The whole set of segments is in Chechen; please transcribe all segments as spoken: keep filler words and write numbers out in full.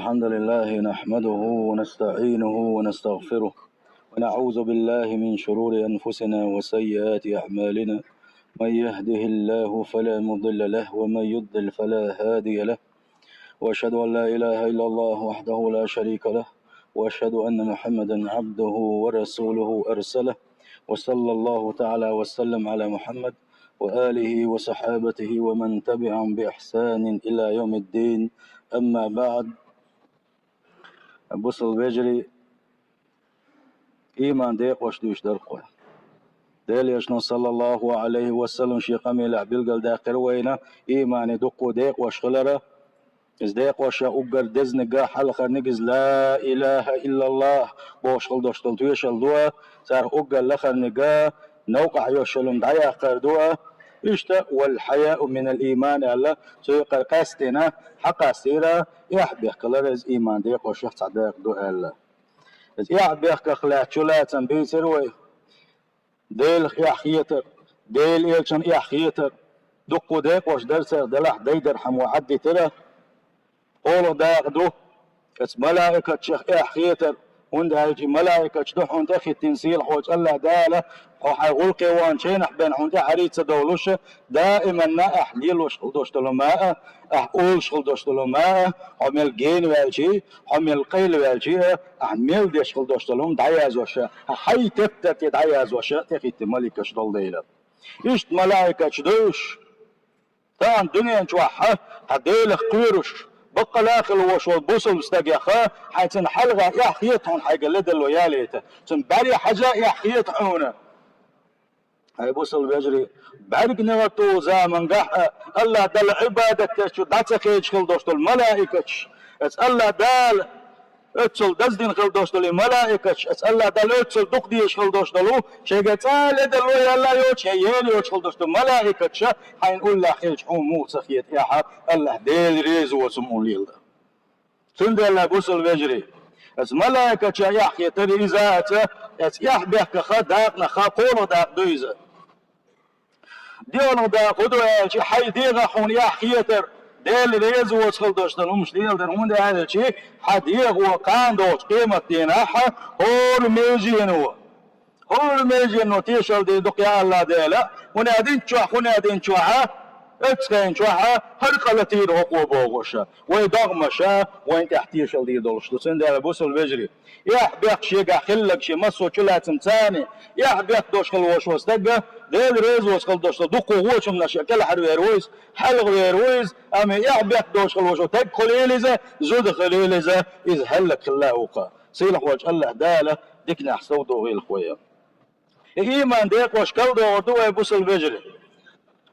الحمد لله نحمده ونستعينه ونستغفره، ونعوذ بالله من شرور أنفسنا وسيئات أعمالنا. من يهده الله فلا مضل له، ومن يضلل فلا هادي له. وأشهد أن لا إله إلا الله وحده لا شريك له، وأشهد أن محمدا عبده ورسوله أرسله، وصلى الله تعالى وسلم على محمد وآله وصحابته ومن تبعهم بإحسان إلى يوم الدين. أما بعد. Бусалба вежарий, иман декъош дуьйцуш дара-кх вай. Делан Элчано, саллаллаху Ӏалайхи ва саллам, шен къамелехь билгалдаьккхира вайна иманан дуккха декъош хилар. Иза декъош уггар дезаниг а, хьалхарниг а иза ла илаха иллаллахӀ бохуш хила долуш долу тоьшалла ду, царах уггар лахарниг а новкъахь йолу хӀума дӀаяккхар ду. Иштта, вал хьаяу минал ийман аьлла, цу юкъара къаьсттина хьакъастийра, эхь-бехкалар иза иман декъошех цхьа дакъа ду аьлла. Иза эхь-бехках лаьцна чулацам бийцира вай. Делах эхь хетар, Делан Элчанна эхь хетар, дуккха декъош дара цара, делахь дайдархьама Ӏаддитира. КхоалгӀа дакъа ду, оцу малаикатех эхь хетар, хӀунда аьлча и малаикаташ ду хьуна тӀехӀиттина сийлахьчу АллахӀ Дала, хьо хьайн гӀуллакхе ваханчу хенахь бен хьуна тӀехь хьарица довлуш, даиманна ахь лелош хила долуш долу ма а, ахь олуш хила долуш долу ма а, хьо мел гена ваьлчий, хьо мел къайла ваьлчий а, ахь мел деш хила долуш долу хӀума дӀаяздеш а, хьайн тептар тӀе дӀаяздеш а тӀехӀиттина маликаш долу дела. Иштта малаикаш ду уьш, тахана дуьнен чохь а, хьан Делах кхоьруш, баккъала а хила волуш волу бусалба стагех а, хьайн цунна хьалха эхь хета хьуна хьайга ледарло ялийта, цунна бӀаьрре хьажа эхь хета хьуна. Хьайн бусалба вежарий, бӀаьрг негӀар тӀулу замангахь а, АллахӀ Далла Ӏибадат деш чу дӀа ца хедаш хила долуш долу малаикаташ, оцу АллахӀ Дала оццул даздина хила долуш долу и малаикаташ, оцу АллахӀ Далла оццул дукха дезаш хила долуш долу, шайга цкъа а ледарло яьлла йоцуш, я ела йоцуш хила долуш долу малаикаташа хьайна уллехь хилча хьуна муха ца хета эхь, АллахӀ Дела реза воцург хьуна леладо. Цундела, бусалба вежарий, оцу малаикаташа эхь хетар иза а, оцу эхь-бехках а, дакъанах а кхоалгӀа дакъа ду иза. ДиъалгӀа дакъа хӀун ду аьлча, хьайн дегӀах хьуна эхь хетар, Дела реза воцург хила долуш долу хӀумаш леладар, хӀунда аьлча хьан дегӀо кхана догӀучу къематдийнахь хӀора межено, хӀора межено тешалла дийр ду-кх, я АллахӀ Дела, хӀун аьлла динчохь, хӀун аьлла динчохь а, оццу хенчохь а хӀара къа латийра хӀокхо бохуш, вайн догӀмаша вайна тӀехь тешалла дийр долуш ду. Цундела, бусалба вежарий, эхь-бехк шегахь хилларг шен массо а чулацам царна, эхь-бехк долуш хила волуш волу стаг, Дела реза воцург хила долуш долу дуккха гӀочамнаш кӀелхьарвер ву иза, хьалхавер ву иза, амма эхь-бехк долуш хила волуш волу стаг хуьлийла иза, зуда хуьлийла иза, иза хӀаллакьхилла а ву-кх. Сийлахь волчу АллахӀ Дала диканехь совдохийла-кх вай. И иман декъош кхоалгӀа дакъа ду вай, бусалба вежарий.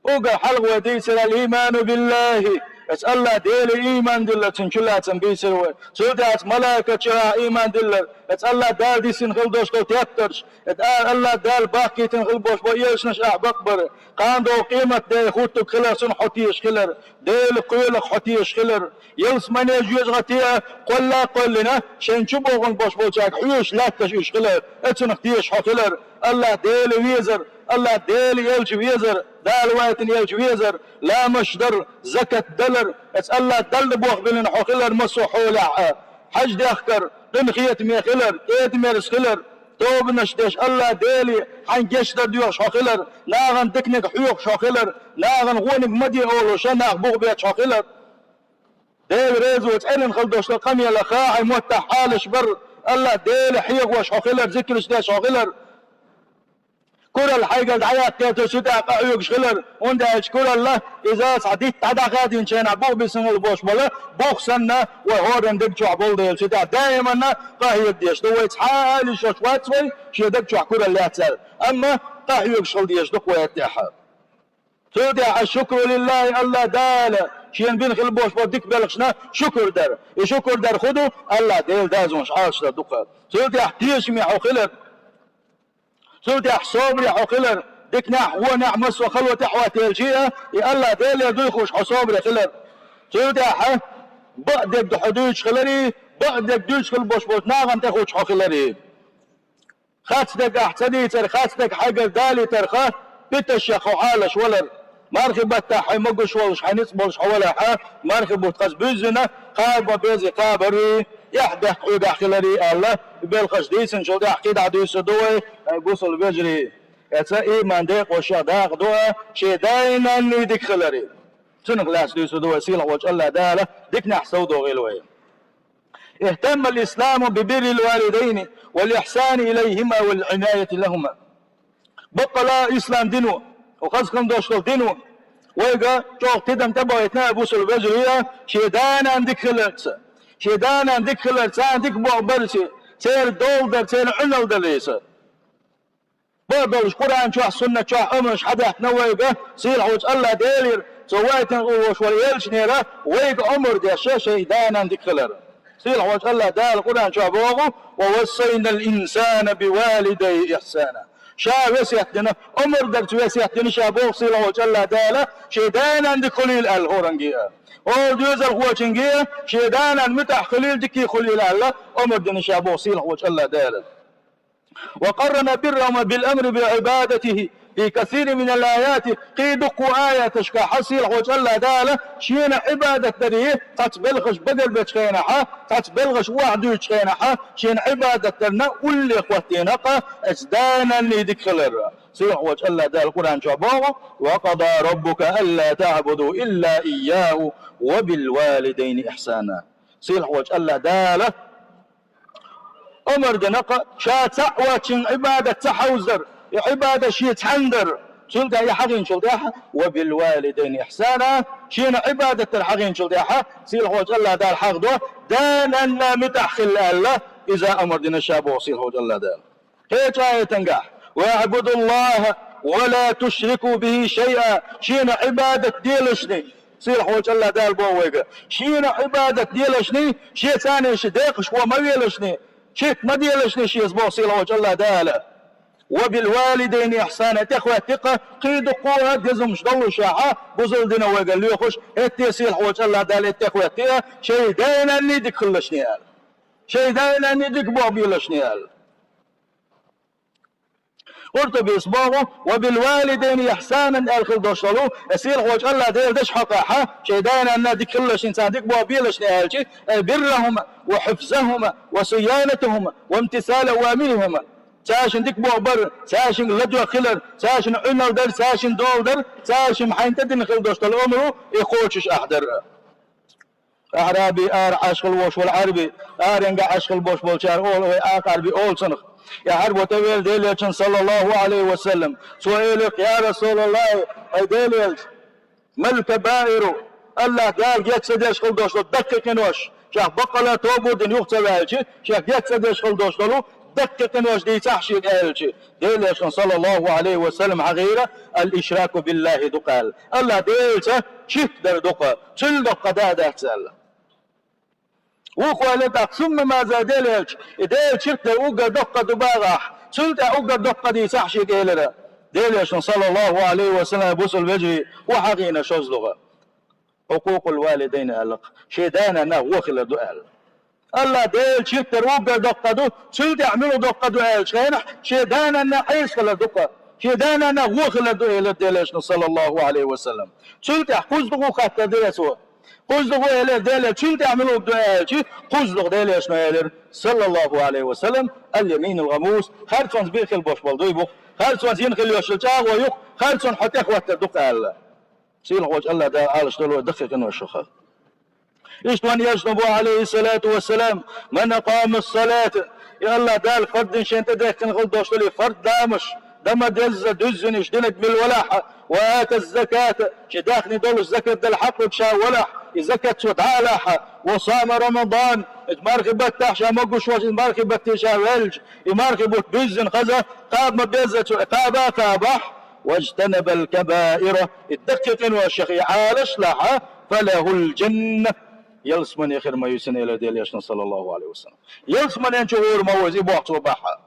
Уггар хьалха вай дийцира аль-ийману биллахӀи, оцу АллахӀ Деле иман диллар, цуьнан чулацам бийцира вай. Цул тӀаьхьа малаикаташкахь иман диллар, оцу АллахӀ Дала дисина хила долуш долу тептарш, оцу АллахӀ Дала бахкийтина хила болуш болу элчанаш ахь бакъбар, кхана догӀу къематде хӀуттург хилар, цунах хьо тешаш хилар, Делан кхелах хьо тешаш хилар, ялсамане а, жоьжахате а кхолла а кхоьллина, шайна чу богӀун болуш болчаьрга хьоьжуш латташ уьш хилар, оцунах тешаш хьо хилар, АллахӀ Дела везар, АллахӀ Делан элча везар, Дала вайтина элча везар, ламазаш дар, закат далар, оцу АллахӀ Далла бохбиллина хьо хилар массо а хьолехь а, хьаж дехкар, къинхетаме хилар, кӀеда-мерза хилар, тобанаш деш, АллахӀ Деле хьайн гечдар доьхуш хьо хилар, нахана диканиг хьоьхуш хьо хилар, нахана вониг ма де олуш а, нах бухабетташ хьо хилар. Дела реза воцург, цӀена хила долуш долу къамелах а хьайн маттахь Ӏалаш бар, АллахӀ Дела хьехош хьо хилар, зикраш деш хьо хилар. Куралла хьайгара дӀаяккха кхеташ, цу тӀехь къахьоьгуш хилар, хӀунда аьлча куралла иза цхьа дитт дӀа дӀахадийначу хенахь бухабисина хила болуш болу бух санна, вай хӀоранна даг чохь болу дела, цу тӀехь даиманна къахьега дезаш ду. Вай цхьа а ала йиш йолуш вац вай, шен даг чохь куралла яц аьлла. Амма къахьоьгуш хила дезаш ду-кх вай тӀехь. Цул тӀаьхьа шукру лиллахӀи, АллахӀ Дала шена бина хила болуш болу дика белхашна шукр дар. И шукр дар хӀун ду? АллахӀ Делан дозанаш Ӏалашдар ду-кх. Цул тӀаьхьа тешаме хьо хилар. Цул тӀаьхьа собаре хьо хилар. Диканехь, вонехь, массо а хало тӀехь хьоттаелча а, и АллахӀ Делера дуй хууш хьо собаре хилар. Цул тӀаьхьа бакъдерг хьо дуьйцуш хилар и, бакъдерг дуьйцуш хила болуш болчу нахана тӀехуттуш хьо хилар и. Харцдерг ахь ца дийцар, харцдерг хьайгара далийтарх, питанашех хьо Ӏалаш валар. Мархи баттахь хьайн могуш волуш, хьайн ницкъ болуш хьо валахь а, мархи бутт хаза буьззина, кхаба беза кхабар, эхь-бехк хьоьгахь хилар аьлла, белхаш дийцинчул тӀаьхьа кхидӀа дуьйцур ду вай, э, бусалба вежарий. Эца иман декъо шех дакъа ду, шен дай-нанний дика хилар. Цунах лаьцна дуьйцур ду вай, сийлахь волчу АллахӀ Дала диканехь совдохийла вай. اهتم الإسلام ببر الوالدين والإحسان إليهما والعناية لهما. Баккъала ислам дино, хазахана долуш долу дино, вайга чӀогӀа тидам тӀебахийтина бусалба вежарий, шен дай-нанна дика хиларца, шен дай-нанна дика хиларца, царна дика боху барца, церан дола дар, церан Ӏуналла дарца. Бакъдолуш Къуръан чохь, суннат чохь омраш хьадаьхкина вайга, сийлахь волчу АллахӀ Делера, цо вайтина гӀо волуш волу элчанера вайга омра деш шайн дай-нанна дика хилар. Сийлахь волчу АллахӀ Дала Къуръан чохь боху: «ووصينا الإنسان بوالديه إحسانا». Ша весет дина, омра дарца весет дина ша боху сийлахь волчу АллахӀ Дала, шен дай-нанна дика хуьлийла аьлла хӀоранге а. ХӀора доьзалхочуьнге а, шен дай-нанна муьтӀахь хуьлийла, дика хуьлийла аьлла, омра дина ша боху сийлахь волчу АллахӀ Дала. وقرن برهما بالأمر بعبادته في كثير من الآيات. Кхин дуккха аяташкахь сийлахь волчу АллахӀ Дала шена Ӏибадат даре, цхьацца белхаш багарбечу хенахь, цхьацца белхаш охьадуьйцучу хенахь, шена Ӏибадат дарна уллехь хӀоттийна-кх оцу дай-нанний дика хилар. Сийлахь волчу АллахӀ Дала Къуръан чохь боху: «وقضى ربك ألا تعبدوا إلا إياه وبالوالدين إحسانا». Сийлахь волчу АллахӀ Дала омра дина-кх ша цхьаъ воцчунна Ӏибадат ца хьовзар, и Ӏибадат шен цхьанна дар. Цул тӀаьхьа и хьахийначул тӀаьхьа, «وبالوالدين إحسانا», шена Ӏибадат дар хьахийначул тӀаьхьа, сийлахь волчу АллахӀ Дала хьахдо, дай-нанна муьтӀахь хила аьлла, иза омра дина ша боху сийлахь волчу АллахӀ Дала. Кхечу аятангахь: «واعبدوا الله ولا تشركوا به شيئا», шена Ӏибадат делашний. Сийлахь волчу АллахӀ Дала боху вайга: шена Ӏибадат делашний, шен царна ши декъашхо ма велашний, ширк ма делашний шеца боху сийлахь волчу АллахӀ Дала. «وبالوالدين إحسانا», тӀехӀоьттира-кх, кхин дуккха дезамаш доллушехь, бусалба дино вайга лоьхуш, хӀетте сийлахь волчу АллахӀ Дала тӀехӀоьттира, шайн дай-нанний дика хилалашний аьлла. Шайн дай-нанний дика боху белашний аьлла. Къуртубис боху: «وبالوالدين إحسانا», аьлла хила долуш долу, сийлахь волчу АллахӀ Делан дешан хьокъехь, шайн дай-нанна дика хилалашний, царна дика боху белашний аьлча, «أي برهما وحفظهما وصيانتهما وامتثال أوامرهما». Цаьршинна дика боху бар, цаьршинга ладоьгӀна хилар, цаьршинна Ӏуналла дар, цаьршинна дола дар, цаьршимма хьайна тӀедина хила долуш долу омра, и кхочуш ахь дар. АӀраби, ара Ӏаш хила волуш волу Ӏарби, аренга Ӏаш хила болуш болчара олу, вай акха Ӏарби олу цунах. И Ӏарбо тӀевеара Делан Элчанна, саллаллаху Ӏалайхи ва саллам. Цо элира: «Я РасулаллахӀ, хӀай Делан Элча, мал кабаиру?» АллахӀ Дала геч ца деш хила долуш долу даккхий къинош, шех баккъала тоба дина юха ца ваьлча, шех геч ца деш хила долуш долу даккхий къинош дийцахь шега аьлча, Делан Элчано, саллаллаху Ӏалайхи ва саллам, хьахийра: «الإشراك بالله» ду-кх аьлла. АллахӀ Делаца ширк дар ду-кх, цул доккха да а дац аьлла. Вукхо элира тӀаккха: «Сумма маза, Делан Элча? И Делаца ширк дар уггар доккха ду боху ахь, цул тӀаьхьа уггар доккха дийцахь шега», элира. Делан Элчано, саллаллаху Ӏалайхи ва саллам, бусалба вежарий, ву хьахийна шозлагӀа. «Ӏукъукъул валидайн», аьлла-кх, шен дай-нанна вон хилар ду аьлла. АллахӀ Делаца ширк дар уггар доккха ду, цул тӀаьхьа мила доккха ду аьллачу хенахь, шен дай-нанна Ӏеса хилар ду-кх, шен дай-нанна вон хилар ду, элира Делан Элчано, саллаллаху Ӏалайхи ва саллам. Цул тӀаьхьа кхузлагӀа хаттар дира цо. КхузлагӀа элира Делан Элчано, цул тӀаьхьа мила ду аьлча, кхузлагӀа Делан Элчано элира, саллаллаху Ӏалайхи ва саллам: «Ал-яминул гъамус», харцонца бен хила болуш болу дуй бу-кх, харцонца йина хила йолуш йолу чӀагӀо ю-кх, харцонна хьо тӀехӀоттар ду-кх аьлла. Сийлахь волчу АллахӀ Дала Ӏалаш долу вай даккхий къиношах. Иштта вайн Элчано боху, Ӏалайхиссалату вассалам: «Ман акъама ссалата», и АллахӀ Дала фард дина шен тӀе дехкина хила долуш долу и фард ламазаш, дан ма-деззара дуьззина уьш динарг мила валахь а, «ва ата ззаката», шен даьхни долуш закат дала хьакъ верг ша валахь, и закат цо дӀа а лахь а, «ва сама Рамадан», и мархи баттахь ша могуш волчу и мархи батте ша ваьлча, и мархи бутт дуьззина хаза, кхаба ма-беззара цо и кхаба а кхабахь, «важтанабал кабаира», и даккхий къиношех и Ӏалаш а лахь а, «фалахул джанна», ялсамане хир ма ю цунна, элира Делан Элчано, саллаллаху Ӏалайхи ва саллам. Ялсаманен чу гӀур ма ву иза, и боху цо бахь а.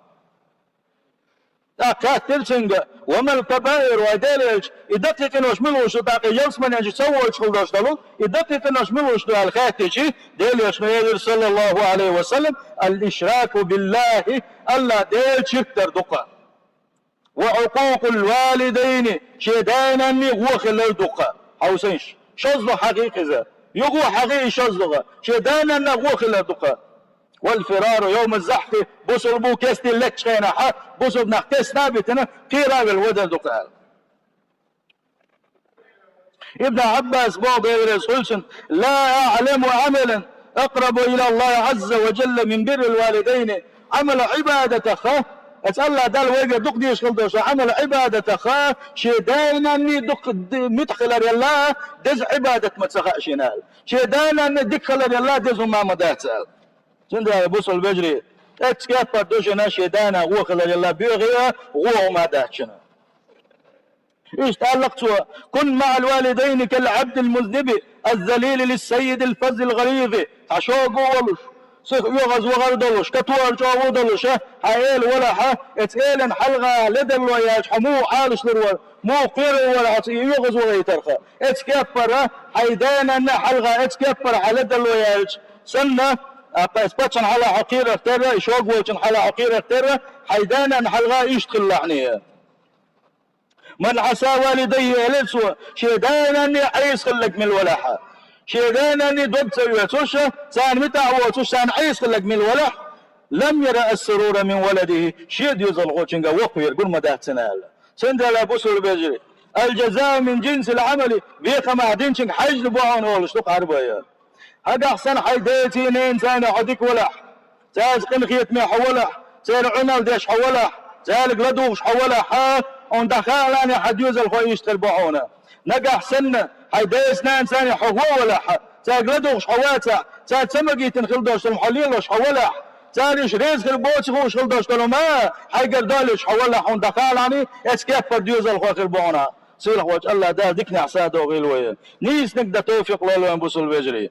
ТӀаккха хаьттира цуьнга: «Ва мал кабаир, вай Делан Элча, и даккхий къинош мила гӀуш ду тӀаккха, ялсаманен чу ца войтуш хила долуш долу, и даккхий къинош мила гӀуш ду?» аьлла хаьттича, Делан Элчано элира, саллаллаху Ӏалайхи ва саллам: «Ал-ишраку биллахи», АллахӀ Делаца ширк дар ду-кх. «Ва Ӏукъукъул валидайни», шен дай-нанна вон хилар ду-кх. Хьовсийша, шозлагӀа хьахийра иза. Юха хьагӀ йиш йолаш ду-кх, шен да-нанна гӀо хилар ду-кх. والفرار يوم الزحف, бусалба кестий леттача хенахь, бусалба нах тесна а битина, кхера а велла вадар ду-кх аьлла. Ибн Ӏаббаса боху, Дела реза хуьлда цунна: «لا أعلم عملا أقرب إلى الله عز وجل من بر الوالدين». Ӏамал Ӏибадатах, аса АллахӀ Дала вайгара дукха дезаш хила долуш долу Ӏамал Ӏибадатах, шен да-нанна дукха д-, муьтӀахь хилар ялла, деза Ӏибадат ма ца хаьа шена аьлла. Шен да-нанна дика хилар ялла, деза хӀума ма дац аьлла. Цундела, бусалба вежарий, эццахь кепара ду шуна шен да-нанна гӀо хилар ялла, боьха а, гӀо хӀума дац шуна. Иштта аьлла-кх цо: «كن مع الوالدين كالعبد المذنب الذليل للسيد الفظ الغليظ». Хьан шога а волуш, сиха оьгӀазвахар а долуш, катора чӀогӀа а долуш, хьан эла валахь, эцу элана хьалха ледарло яьлча, хьо муха Ӏалашлур вара, муха кхеро вара хьо цу оьгӀазвахийтарх. Эццахь кепара хьайн да-нанна хьалха, эццахь кепара хьан ледарло яьлча санна, а, паччахьна хьалха хьо кхерарх терра, и шога волчунна хьалха хьо кхерарх терра, хьайн да-нанна хьалха иштта хилалахь. «من عصى والديه», элира цо, шен да-нанна Ӏеса хилларг мила валахь, шен да-нанна дог ца оьцуш, царна муьтӀахь а воцуш, царна Ӏеса хилларг мила валахь, «لم ييأس السرور من ولده», шен доьзалхочуьнга воккхавер гур ма дац цунна аьлла. Цундела, бусалба вежарий, «الجزاء من جنس العمل», бекхамах динчуьнга хьаьжна бу хьуна олуш ду-кх Ӏарбоша. Нагахь санна хьайн деций, ненаций хьо дика валахь, цаьрца къинхетаме хьо валахь, церан Ӏуналла деш хьо валахь, цаьрга ладугӀуш хьо валахь, хьуна дӀахаалахь, хьан доьзалхо иштта хир бу хьуна. Нагахь санна хьайн деций, нанаций хьо гӀо валахь, цаьрга ладугӀуш хьо вацахь, цара ца магийтина хила долуш долу хьо лелош хьо валахь, цара уьш реза хир боций хууш хила долуш долу хӀума хьайгара дойлуш хьо валахь, хьуна дӀахаалахь, эццахь кепара доьзалхо хир бу хьуна. Сийлахьволчу АллахӀ Дала диканехь садогӀийла вай. Нийсаниг дан товфикъ лойла вайн, бусалба вежарий.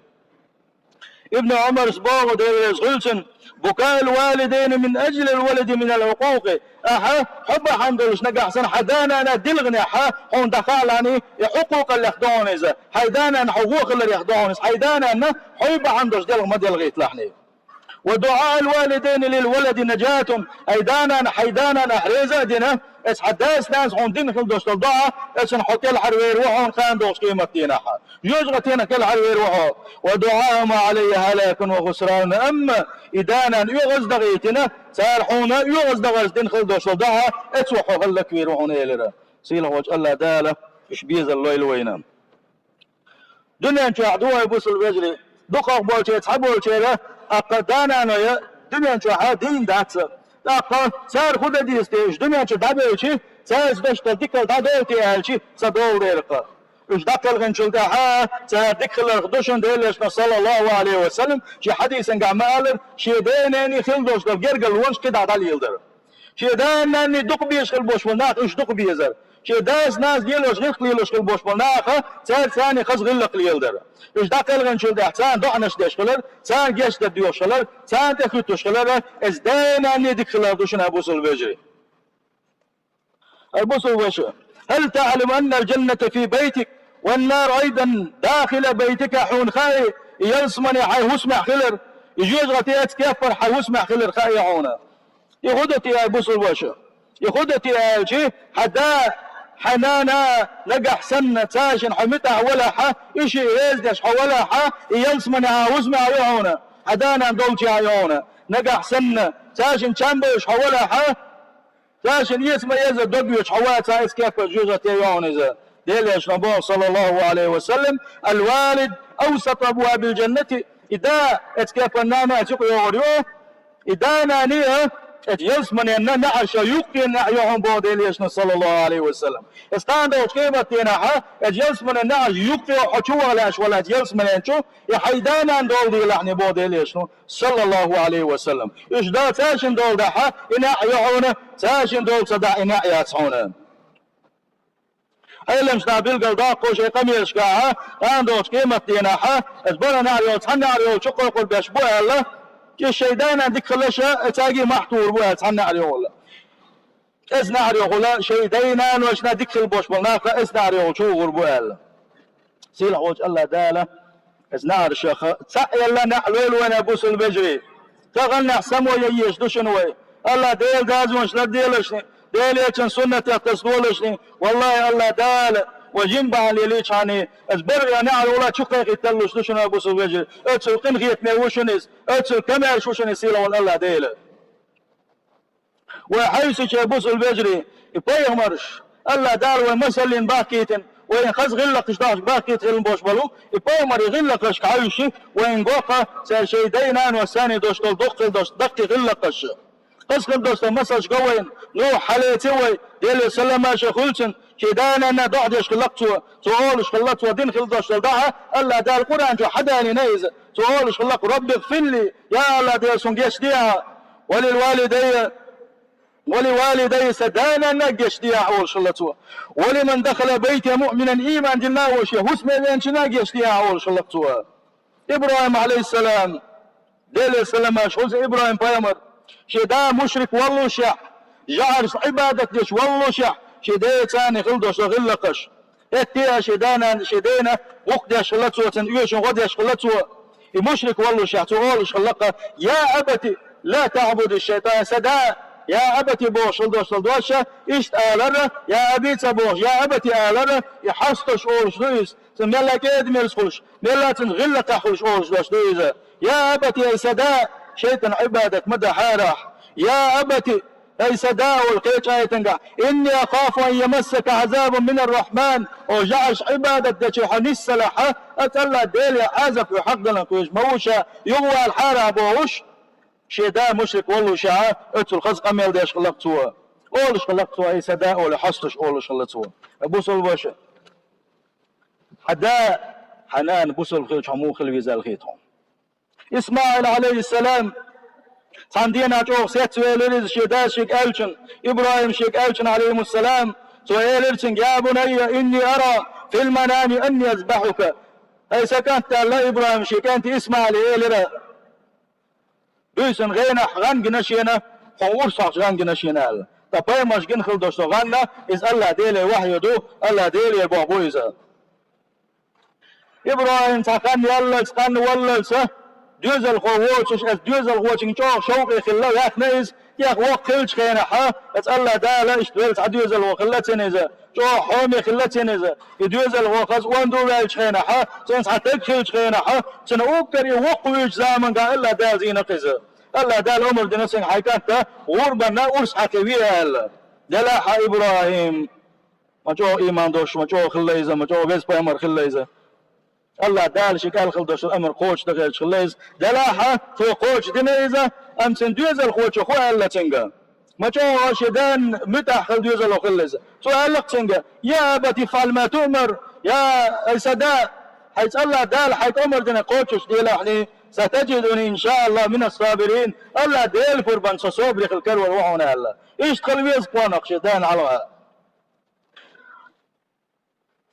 Ибн Ӏумарс боху, Дела реза хуьлда цунна: «بكاء الوالدين من أجل الولد من العقوق». Ахьа, хьо бахьана долуш нагахь санна хьан да-нана делханехь, хьуна дӀахаалахь, и Ӏукъукъаллех ду хьуна иза, хьайн да-нанна хьо гӀо хиларех ду хьуна иза, хьайн да-нанна хьо бахьана долуш делха ма делхийталахь. «ودعاء الوالدين للولد نجاة». Ай да-нана, хьайн да-нана ахь реза а дина, эцу хьан дас-нанас хьуна дина хила долуш долу доӀа, эцунна хьо кӀелхьарвер ву хьуна кхана долчу къематдийнахь. Жоьжахатинах кӀелхьарвер ву хьо. «ودعاء ما عليه هلاك وخسران». Амма и да-нана оьгӀаздахийтина, цара хьуна оьгӀаздахарца дина хила долуш долу доӀа, эцо хьо хӀаллаквер ву хьуна, элира. Сийлахьволчу АллахӀ Дала уьш безалла лойла вайна. Дуьнен чохь ду вай, бусалба вежарий, дукхах болчеран, цхьаболчеран, тӀаккха да-наной дуьнен чохь дийна дац. ТӀаккха цара хӀун дан деза те, уьш дуьнен чу дӀабевлчи, цаьрца деш долу дикалла дӀадовла те аьлчи, ца довла дера-кх. Уьш дӀакхелхинчул тӀаьхьа цара дика хиларх ду шуна, Делан Элчано, саллаллаху Ӏалайхи ва саллам, шен хьадисангахь ма-аллара, шен ден-ненан хила долуш долу гергарлонаш кхидӀа дӀалеладар. Шен да-нанна дукха безаш хила болуш болу нах уьш дукха безар. Шен дас-нанас лелош гӀиллакх лелош хила болуш болу наха цаьрца царна хаза гӀиллакх леладар. Уьш дӀакхелхинчул тӀаьхьа царна доӀанаш деш хилар, царна гечдар доьхуш хилар, царна тӀе хуьттуш хилар, эцу да-нанна дика хилар ду шуна, бусалба вежарий. Ай бусалба ваша, «هل تعلم أن الجنة في بيتك والنار أيضا داخل بيتك», хьуна хаьий, и ялсамане хьайн хӀусамехь хилар, и жоьжахати эццахь кепара хьайн хӀусамехь хилар хаьий хьуна? И хӀун ду те, ай бусалба ваша? И хӀун ду те аьлчи, хьан да, хьан нана нагахь санна цаьшинна хьо муьтӀахь валахь, и шиъ реза деш хьо валахь, и ялсамане хьан хӀусамехь ю хьуна, хьан да-нана долчехь ю хьуна. Нагахь санна цаьшинна чам бевзаш хьо валахь, цаьшинна эца ма-эззара дог оьцуш хьо вацахь, эццахь кепара жоьжахати ю хьуна иза. Делан Элчано боху, саллаллаху Ӏалайхи ва саллам: «الوالد أوسط أبواب الجنة». И да, эццахь кепара нана, эццахь юкъа йогӀур ю. И да-нана а, эцу ялсаманенна неӀарш юккъе неӀ ю хьуна, боху Делан Элчано, саллаллаху Ӏалайхи ва саллам. Эцу кхана долчу къематдийнахь, эцу ялсаманенна неӀарш юккъе хьо чу ваха лаьаш валахь, эцу ялсаманен чу, и хьайн да-нана дола делахь, боху Делан Элчано, саллаллаху Ӏалайхи ва саллам. Уьш да цаьшинна дола дахь, и неӀ ю хьуна, цаьшинна дола ца дахь, и неӀ яц хьуна. Ӏеламнаха билгалдоккху шайн къамелашкахь, кхана долчу къематдийнахь, эцу бархӀ неӀарехула цхьана неӀарехула чукхойкхур беш бу аьлла, и шайн да-нана дика хиларш, цаьргий мохь тухур бу аьлла цхьана неӀарехула. Эцу неӀарехула шайн дай-наношна дика хила болуш болу нах эцу неӀарехула чу вугӀур бу аьлла. Сийлахь волчу АллахӀ Дала эцу неӀаршах цхьаъ елла неӀ лойла вайна, бусалба вежарий. Таханлехь само ян езаш ду шуна вай. АллахӀ Делан дозанаш ларделашни, Делан Элчан суннатех тасадолашни, валлахӀи, АллахӀ Дала Ва жин бахьан лелийча хьуна, аса баргӀа неӀалт чу кхайкхийталуш ду шуна, бусалба вежарий. Оццул къинхетаме ву шуна иза, оццул камаьрша ву шуна иза сийлахь волу АллахӀ Дела. Вай хьаьвсича, бусалба вежарий, и пайхамарш, АллахӀ Дала вайн масаллина бахкийтина, вайна хаза гӀиллакхаш дахьаш бахкийта хилла болуш болу, и пайхамарийн гӀиллакхашка хьаьвсича, вайна го-кх цара шайн дай-нанош санна долуш долу дуккха хилла долуш даккхий гӀиллакхаш. Хаза хилла долуш долу масалш го вайна, Нухь хьалаьцна вай, Делера салам-маршо хуьлда цунна, шен да-нанна доӀа деш хилла-кх цо, цо олуш хилла, цо дина хилла долуш долу доӀа, АллахӀ Дала Къуръан чохь хьадалийна иза, цо олуш хилла-кх: «Рабби гӀфирли», я АллахӀ Дела, суна гечдехьа, «ва лил валидайя», «ва ли валидайя», сан да-нанна а гечдехьа олуш хилла цо, «ва лиман дахала байти муъминан», ийман дина а волуш, я хӀусаме веанчунна а гечдехьа олуш хилла-кх цо. ИбрахӀим, Ӏалайхиссалам, Делера салам-маршо хуьлда цунна, ИбрахӀим пайхамар, шен да мушрик воллушехь, жӀарашна Ӏибадат деш воллушехь, шен деца царна хилла долуш долу гӀиллакхаш. ХӀетте а шен да-нанна, шен дена гӀуллакх деш хилла цо, цунна оьшуш гӀо деш хилла цо. И мушрик воллушехь, цо олуш хилла-кх: «Я абати, ла таъбуди шайтан», сан да, «я абати» бохуш хилла долуш долу дош, иштта алар, «я аби» ца бохуш, «я абати» алар, и хьастош олуш ду иза. Цуьнан мелла кӀеда-мерза хуьлуш, мелла цуьнан гӀиллакхехь хуьлуш олуш долуш ду иза. «Я абати», ай сан да, шайтӀанна Ӏибадат ма дахьара ахь. «Я абати», ай сан да, олу кхечу аятехь: «Инни ахафу ан ямассака Ӏазабун минар-Рахьман», хьо жӀарашна Ӏибадат дечуьра хьо нисъелахь, аса АллахӀ Делера Ӏазап хьоьга хьакъ даларна кхоьруш ма ву ша, юхавала хьара ахь бохуш, шен да мушрик воллушехь, оццул хаза къамел деш хилла-кх цо. Олуш хилла-кх цо: «Ай сан да», олий хьастош олуш хилла цо. Бусалба ваша, хьан да, хьан нана бусалба хилча хьо муха хила веза аьлла хета хьуна. ИсмаӀил, Ӏалайхиссалам, цхьана дийнахь чӀогӀа сецвелира иза шен дас шега аьллачун, ИбрахӀим шега аьллачун, Ӏалайхиссалам, цо элира цуьнга: «Я бунайя, инни ара фил манами анни азбахьука». «Ай сан кӀант», аьлла ИбрахӀима шен кӀанте ИсмаӀиле элира, буьйсанна гӀенах гӀан гина шена, хьуна урс хьокхуш гӀан гина шена аьлла. Ткъа пайхамаршна гина хилла долуш долу гӀан, иза АллахӀ Делера вахью ду, АллахӀ Делера боху бу иза. ИбрахӀим цхьа хан яллалц, хан валлалц, доьзалхо воцуш, аса доьзалхочуьнга чӀогӀа шовкъе хилла ваьхна иза, тӀех воккха хиллачу хенахь, аса АллахӀ Дала иштта велла цхьа доьзалхо хилла цуьнан иза, чӀогӀа хьоме хилла цуьнан иза. И доьзалхо хаза онда ваьллачу хенахь, цуьнан цхьа стаг хиллачу хенахь, цуьнан уггар и воккха вуьйчу заманахь АллахӀ Дала зийна-кх иза. АллахӀ Дала омра дина цуьнга: «Хьайн кӀанта гӀурбанна урс хьакхаве», аьлла. Делахь а ИбрахӀим, ма чӀогӀа ийман долуш, ма чӀогӀа хилла иза, ма чӀогӀа веза пайхамар хилла иза. АллахӀ Дала шега аьлла хилла долуш долу амр кхочушдан хилча хилла иза. Делахь а цо кхочушдина иза, амма цуьнан доьзалхочо хӀун аьлла цуьнга? Ма чӀогӀа шен ден муьтӀахь хилла доьзалхо хилла иза. Цо аьлла-кх цуьнга: «Я абати, ифӀал ма туъмар», я, ай сан да, хьайца АллахӀ Дала хьайга омра дина кхочушделахьний, «сатаджидуни иншааллахӀ минас сабирин», АллахӀ Дела пурбанна со собаре хила карор ву хьуна аьлла. Иштта хила веза кхунах шен дена хьалха.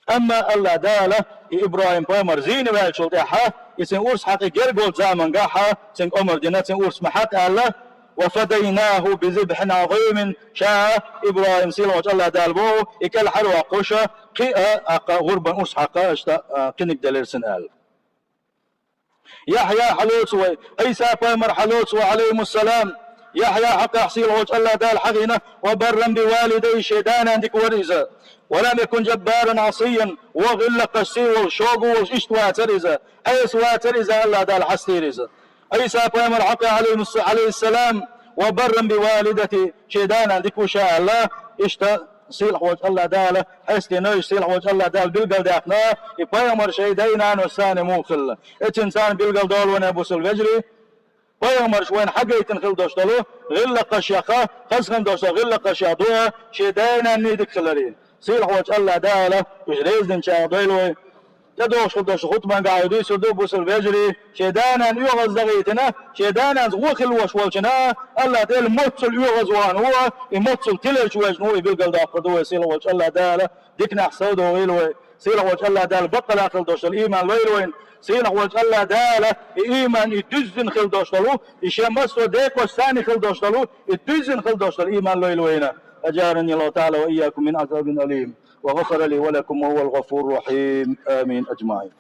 Амма АллахӀ Дала и ИбрахӀим пайхамар зийна ваьллачул тӀаьхьа, и цуьнан урс хьакхаве герга волчу заманахь, цуьнга омра дина, цуьнан урс ма хьакха аьлла, «ва фадайнаху би зибхьин Ӏазим», ша ИбрахӀим сийлахьчу АллахӀ Дала боху, и кӀелхьарвоккхуш, кхин а, аккха гӀурбан урс хьакха аша, а, кхиниг делира цуьнан аьлла. Яхьъя хьалоцу вай, Ӏийса пайхамар хьалоцу вай, Ӏалайхимуссалам. Яхьъя хьакхахь сийлахьчу АллахӀ Дала хьахийна, «ва барран би валидайхи», шен да-нана дика вара иза. «Ва лам якун джаббаран Ӏасийян», вон гӀиллакхаш сий волуш, шога волуш иштта вацара иза. Ӏеса вацара иза, АллахӀ Дала хьастийра иза. Ӏийса пайхамар хьакхехь, Ӏалайхимусса-, Ӏалайхиссалам, «ва барран би валидати», шен да-нана дика ву ша аьлла, иштта сийлахьчу АллахӀ Дала хьестина, иштта сийлахьчу АллахӀ Дала билгалдаьккхина, и пайхамар шайн дай-нанош санна муха хилла. Эццахь царна билгалдолу вайна, бусалба вежарий, пайхамарша вайна хьагайтина хилла долуш долу гӀиллакхашех, хазахана долуш долу гӀиллакхашех ду шен дай-нанний дика хилар. Сийлахьчу АллахӀ Дала уьш реза динчарах дойла вай. ТӀедогӀуш хилла долуш хутбангахь дуьйцур ду, бусалба вежарий, шен да-нана оьгӀаздахийтина, шен да-нанца вон хилла волуш волчунна АллахӀ Дела моццул оьгӀазвахана ву, и моццул тиларчу вежна ву, и билгалдоккхур ду вай сийлахьчу АллахӀ Дала. Диканехь совдохийла вай. Сийлахьчу АллахӀ Дала баккъалла хилла долуш долу ийман лойла вайна. Сийлахьчу АллахӀ Дала и ийман, и дуьззина хилла долуш долу, и шен массо а декъош санна хилла долуш долу, и дуьззина хилла долуш долу ийман лойла вайна. أجارني الله تعالى وإياكم من عذاب أليم، وغفر لي ولكم وهو الغفور الرحيم. آمين أجمعين.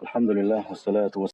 الحمد لله والصلاة والسلام